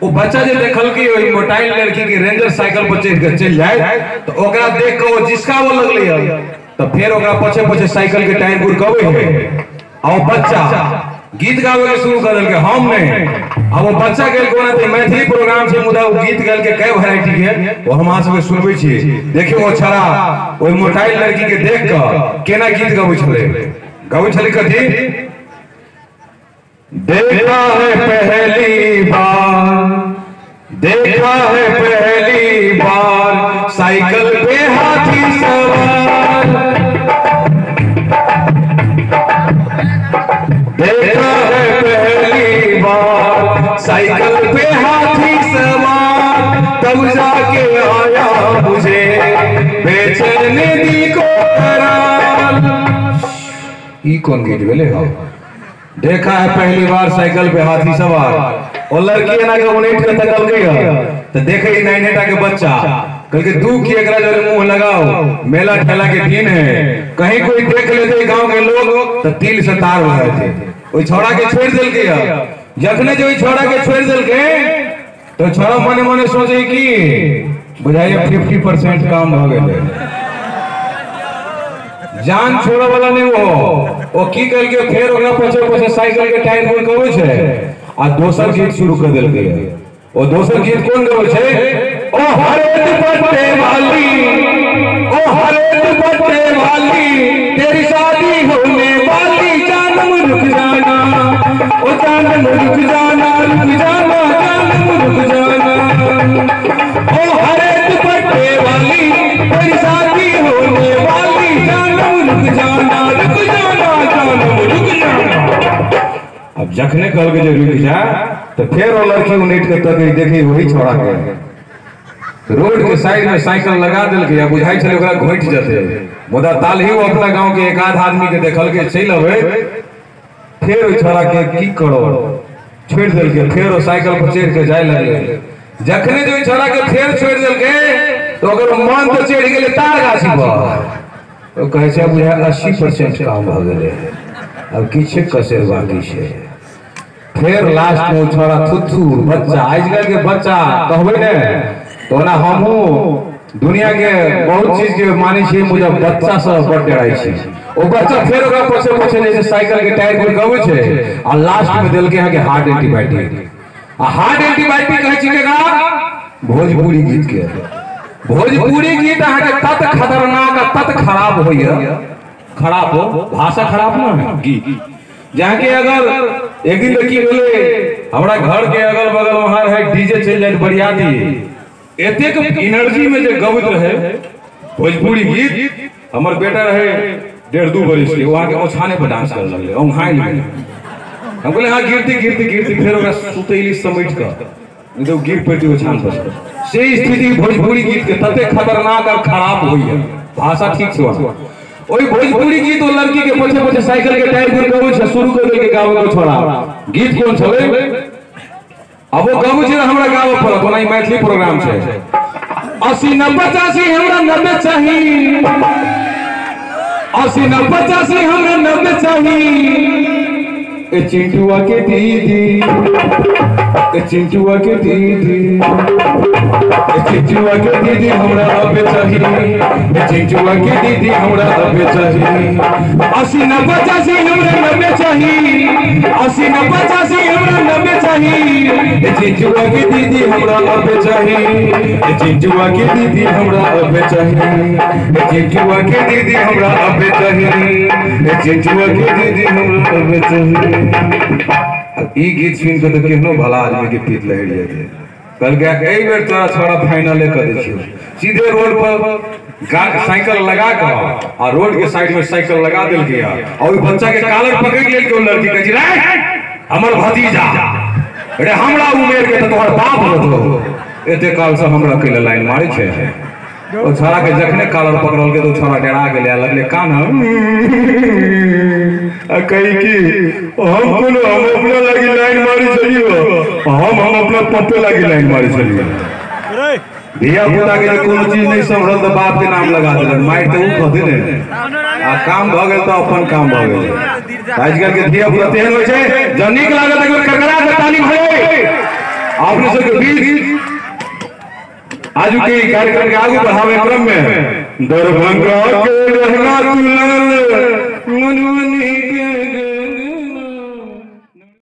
वो बच्चा जे देखलकै ओहि मोटाइल लड़की के रेंजर साइकिल पर चढ़ के चलि जाए तो ओकरा देख के वो जिसका वो लगलै तो फेर ओकरा पछे पछे साइकिल के टायर गुड़कबै है आ वो बच्चा गीत गावे के शुरू कर देलकै। हम नहीं आ वो बच्चा गेल कोना ते मैथिली प्रोग्राम छै मुदा वो गीत गाल के कई वैरायटी है वो हम अहाँ सबके सुनबै छी। देखियौ ओ छड़ा ओहि मोटाइल लड़की के देख के केना गीत गाबै छलै, गाबै छलै कथी? देखा है पहली बार, देखा है पहली बार साइकिल पे हाथी सवार, देखा है पहली बार साइकिल पे हाथी सवार, तब जाके आया मुझे बेचैन दिल को करार। ई कौन गीत भेलै हो? देखा है पहली बार साइकिल पे हाथी सवार, और लड़की एना के उनैट के तकलकै ह त देखे नाइनेटा के बच्चा कहलकै दू की एकरा जोरे मुंह लगाओ, मेला ठेला के दिन है, कहीं कोई देख लेते गांव के लोग तो तिल से तार हो जाते। ओइ छोड़ा के छोड़ देलकै ह, जखने जे ओइ छोड़ा के छोड़ देलकै तो छोड़ा मने मने सोचे कि बुझाइए 50% काम भ गेलै, जान छोड़े वाला नहीं वो की कहलकै फेर ओकरा पछे पछे साइकिल के टायर गुड़कबै छै आ दोसर गीत शुरू कर देलकै। ओ दोसर गीत कोन गबै छै? ओ हरे दुपट्टे वाली, ओ हरे दुपट्टे वाली, तेरी शादी होने वाली, जानम रुक जाना, ओ जानम रुक जाना, रुक जाना, जानम रुक जाना, ओ हरे दुपट्टे वाली, तेरी शादी होने वाली, जानम रुक जाना, रुक जाना, जानम रुक जाना। अब जखने कहलकै जे रुक जा तो फिर वो लड़की उनैट के तक देखी वही छोड़ा के रोड के साइड में साइकिल लगा देलकै आ बुझाइ छलै ओकरा घोटि जेतै, मुदा ताल ही वो अपना गांव के एक आध आदमी के देखलकै चलि अबै, फेर ओहि छोड़ा के की करो छोड़ि देलकै। फेर ओ साइकिल पर चढ़ि के जाय लगलै, जखने जे ओहि छोड़ा के फेर छोड़ि देलकै तो ओकर मन तो चढ़ि गेलै तार गाछी पर। ओ कहै छै बुझाइ 80% काम भऽ गेलै, अब किछु कसर बाकी छै। फिर लास्ट में छोड़ा थुथू बच्चा, आजकल के बच्चा कहबै ने तो ओना हमहूँ दुनिया के बहुत चीज के मानै छियै मुदा बच्चा सब बड़ डराइ छै। ओ बच्चा फेर ओकरा पछे पछे जे साइकिल के टायर गुड़कबै छै आ लास्ट में देलकै अहाँके हार्ड एंटीबायोटिक। आ हार्ड एंटीबायोटिक कहै छै केकरा? भोजपुरी गीत के। भोजपुरी गीत अहाँके तत खतरनाक आ तत खराब होइए, खराब हो भाषा खराब ना है गीत, जहाँ के अगर एक दिन की भेलै हमरा घर के अगल बगल वहां रहे डीजे चलि जाइत बरियाती, एतेक एनर्जी में जे गबैत रहे भोजपुरी गीत, हमर बेटा रहे 1.5-2 बरिस के, वहां के ओछाने पर डांस करे लगलै, औंघाइल गेलै। हम कहलियै हाँ गिरती गिरती गिरती, फेर ओकरा सुतैली समेट कऽ नहीं तो गिर पड़ती ओछान पर। से स्थिति भोजपुरी गीत के ततेक खतरनाक और खराब होइए, भाषा ठीक छै वहाँ। ओहि भोजपुरी गीत ओ लड़की के पछे पछे साइकिल के टायर गुड़कबै छै शुरू कर देलकै गाबै के छोड़ा। गीत कोन छलै? अब वो गाबै छै हमरा गाबै पड़त, ओना ई मैथिली प्रोग्राम छै। 80 न 85 हमरा 90 चाही, 80 न 85 हमरा 90 चाही, ए चिंटुआ के दीदी, ए चिंटुआ के दीदी, ए चिंटुआ के दीदी हमरा 90 चाही, ए चिंटुआ के दीदी हमरा 90 चाही, 80 न 85 हमरा 90 चाही, 80 न 85 हमरा 90 चाही, ए चिंटुआ के दीदी हमरा 90 चाही, ए चिंटुआ के दीदी हमरा 90 चाही, ए चिंटुआ के दीदी हमरा 90 चाही, ए चिंटुआ के दीदी हमरा 90 चाही। ई गीत सुनि के तो केहनो भला आदमी के पीत लहरि जाय। कहलकै एहि बेर तोरा छोड़ा फाइनले कऽ दै छियौ। सीधे रोड पर साइकिल लगा कऽ आ रोड के साइड में साइकिल लगा देलकै आ ओहि बच्चा के कॉलर पकड़ि लेलकै ओ लड़की, कहै छै रे हमर भतीजा, रे हमरा उमेर के तऽ तोहर बाप रहतौ, एते काल से हमरा कैले लाइन मारै छै। ओ छोड़ा के जखने कॉलर पकड़लकै तऽ ओ छोड़ा डरा गेलै आ लगलै कानऽ आ कही कि हम कोनो हम अपना लागी लाइन मारी छलियो, हम अपना पप्पे लागी लाइन मारी छलियो। धिया पुता के जे कोनो चीज नहीं सम्हरल तऽ बाप के नाम लगा देलक, मारि तऽ ओ कहते ने आ काम भऽ गेल तऽ अपन काम भऽ गेल। आजकल के धिया पुता तेहन होइ छै जँ नीक लागल तऽ एक बेर करकरा के ताली भरे। अपने सबके बीच आज के कार्यक्रम के आगू बढ़ावे क्रम में दरभंगा के रहना तुलल मधुबनी के।